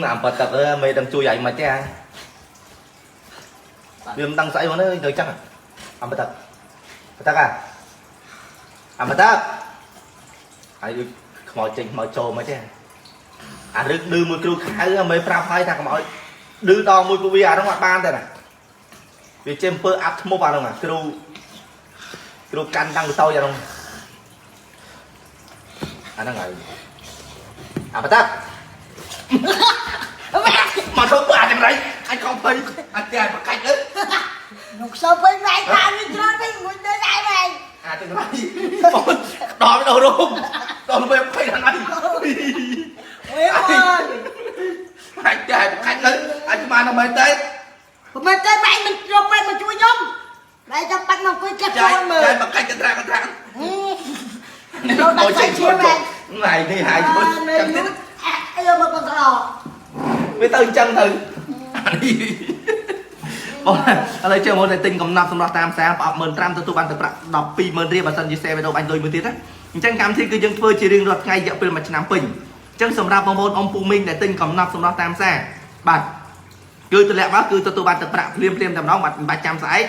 អាប៉តទឹកអើមេដឹងជួយឯងមិនទេអាវាមិនដឹងស្អីមកនេះទៅចឹងអាប៉តទឹកប៉តទឹកអាអាប៉តទឹកហើយដូចខ្មោចចេញខ្មោចចូលមកទេអារឹកឌឺមួយគ្រូខៅមេប្រាប់ហើយថាកុំឲ្យឌឺដងមួយពួកវាអានោះអត់បានទេណាវាចេះអំពើអាប់ធ្មប់អានោះគ្រូគ្រូកាន់តាំងពីតូចអានោះអាហ្នឹងហើយអាប៉តទឹក មកធ្វើបាយ៉ាងไรអញខំភ័យអញតែប្រកាច់ទៅ ខ្ញុំខ្សោយវិញវាយតាមនេះច្រើនវិញមួយទៅដែរវិញ អាទាំងไรបងដល់ដល់រោមដល់ពេលភ័យដល់អញ វិញមក អញតែប្រកាច់ទៅអញបានដល់មែនទេ មិនមែនទេបែរមិនយកពេទ្យមកជួយខ្ញុំបែរចាំបាត់មកអង្គុយចិត្ត ចាយ ខ្លួនមើល ចាយប្រកាច់កន្ត្រាកន្ត្រា នេះដល់ចេញឈាមមែន ថ្ងៃនេះហើយឈុតចាំទៀត អើមកបងក្រ វាទៅអញ្ចឹងទៅអានេះបងឥឡូវជឿមកតែទិញកំណប់សម្រាប់តាមសារប្រអប់15000ទទួលបានទៅប្រាក់120,000រៀលបើសិនជាសេវីដេអូបាញ់លុយមួយទៀតណាអញ្ចឹងកម្មវិធីគឺយើងធ្វើជារៀងរាល់ថ្ងៃរយៈពេល1ឆ្នាំពេញអញ្ចឹងសម្រាប់បងប្អូនអ៊ំពូមីងដែលទិញកំណប់សម្រាប់តាមសារបាទគឺតម្លាក់មកគឺទទួលបានទៅប្រាក់ភ្លាមភ្លាមតែម្ដងបាទមិនបាច់ចាំស្អែក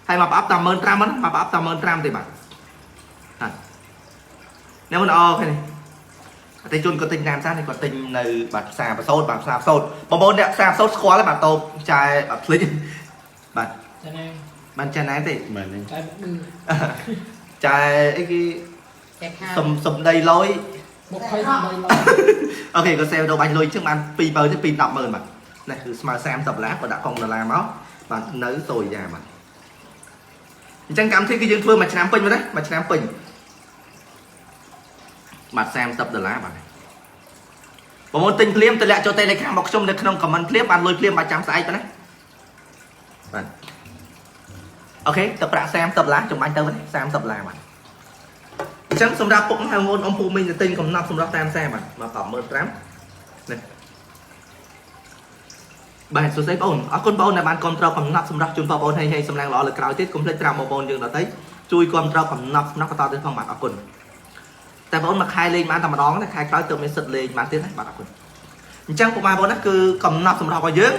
ហើយមកប្រអប់តែ15000ហ្នឹងមកប្រអប់តែ15000ទេបាទបាទអ្នកមិនអរឃើញទេ អតិជនគាត់ទិញតាមផ្សារនេះគាត់ទិញនៅបាទផ្សារប្រសូតបាទផ្សារប្រសូតបងប្អូនអ្នកផ្សារប្រសូតស្គាល់ហើយបាទតូបចាយបាទភ្លេចបាទ ចាណា បានចាណែទេ មែនទេ តែមកឌឺ ចាយអីគេ តែខា សំសំដីលយ មកខៃ3ឡ អូខេគាត់សេវីដេអូបាញ់លុយជាងបាន20000ទៅ2 100,000បាទនេះគឺស្មើ30ដុល្លារគាត់ដាក់កុងដុល្លារមកបាទនៅសូយ៉ាបាទអញ្ចឹងកម្មវិធីគឺយើងធ្វើមួយឆ្នាំពេញមកណាមួយឆ្នាំពេញបាទ30ដុល្លារបាទបងប្អូនទិញភ្លាមតម្លាក់ចូល Telegram របស់ខ្ញុំនៅក្នុង comment ភ្លាមបានលុយភ្លាមបាទចាំស្អែកបាទណាបាទអូខេទៅប្រាក់30ដុល្លារចំបាញ់ទៅណា30ដុល្លារបាទអញ្ចឹងសម្រាប់ពុកម៉ែបងប្អូនអ៊ំពូមីងទៅទិញកំណប់សម្រាប់តាមសារបាទមក15000នេះបាទសួស្តីបងប្អូនអរគុណបងប្អូនដែលបានគ្រប់គ្រងកំណប់សម្រាប់ជូនបងប្អូនហើយហើយសម្លាំងល្អលើក្រោយទៀតកុំភ្លេចត្រាំបងប្អូនយើងដទៃជួយគ្រប់គ្រងកំណប់សម្រាប់បន្តទៀតផងបាទអរគុណតែបងប្អូនមួយខែលេងបានតែម្ដងណាខែក្រោយទើបមានសិទ្ធលេងបានទៀតណាបាទអរគុណអញ្ចឹងពុកម៉ែបងប្អូនណាគឺកំណប់សម្រាប់របស់យើង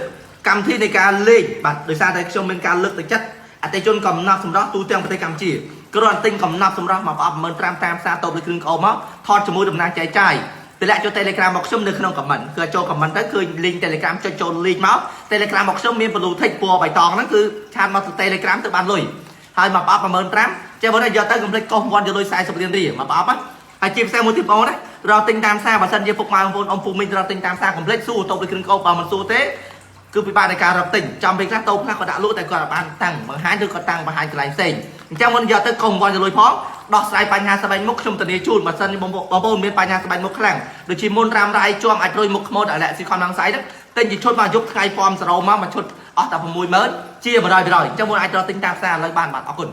កម្មវិធីនៃការលេងបាទដោយសារតែខ្ញុំមានការលើកទឹកចិត្តអតិជនកំណប់សម្រាប់ទូទាំងប្រទេសកម្ពុជាគ្រាន់តែទិញកំណប់សម្រាប់មកប្រអប់15000តាមផ្សារតូបលើគ្រឿងក្អូបមកថតជាមួយតំណាងចែកចាយតម្លាក់ចូល Telegram មកខ្ញុំនៅក្នុង comment គឺចូល comment ទៅឃើញ link Telegram ចុចចូល link មក Telegram មកខ្ញុំមាន blue tick ពណ៌បៃតងហ្នឹងគឺឆាតមកទៅ Telegram ទៅបានលុយហើយមកប្រអប់15000ចេះបងណាយកទៅកុំភ្លេចកុសវ៉ាន់យកលុយ40លានរៀលមកប្រអប់ណាហើយជាពិសេសមួយទៀតបងណារកទិញតាមផ្សារបើសិនជាពុកម៉ែបងប្អូនអ៊ំពូមីងរកទិញតាមផ្សារកុំភ្លេចសួរតូបលើគ្រឿងក្អូបបើមិនសួរទេគឺពិបាកในការរកទិញចំពេលខ្លះតូបខ្លះក៏ដាក់លក់តែគាត់អត់បានតាំងបង្ហាញឬក៏តាំងបង្ហាញកន្លែងផ្សេងអញ្ចឹងមុនយកទៅកុំវ៉ាន់យកលុយផងដោះស្រាយបញ្ហាស្បែកមុខខ្ញុំធានាជូនបើសិនជាបងប្អូនមានបញ្ហាស្បែកមុខខ្លាំងដូចជាមុនរ៉ាំរ៉ៃជាំអាចរុយមុខខ្មោចអាឡែស៊ីខំឡើងស្អីហ្នឹងទិញជាឈុតមកយប់ថ្ងៃពំសរោមកមួយឈុតអស់តែ60000ជា100%អញ្ចឹងមុនអាចរកទិញតាមផ្សារឥឡូវបានបាទអរគុណ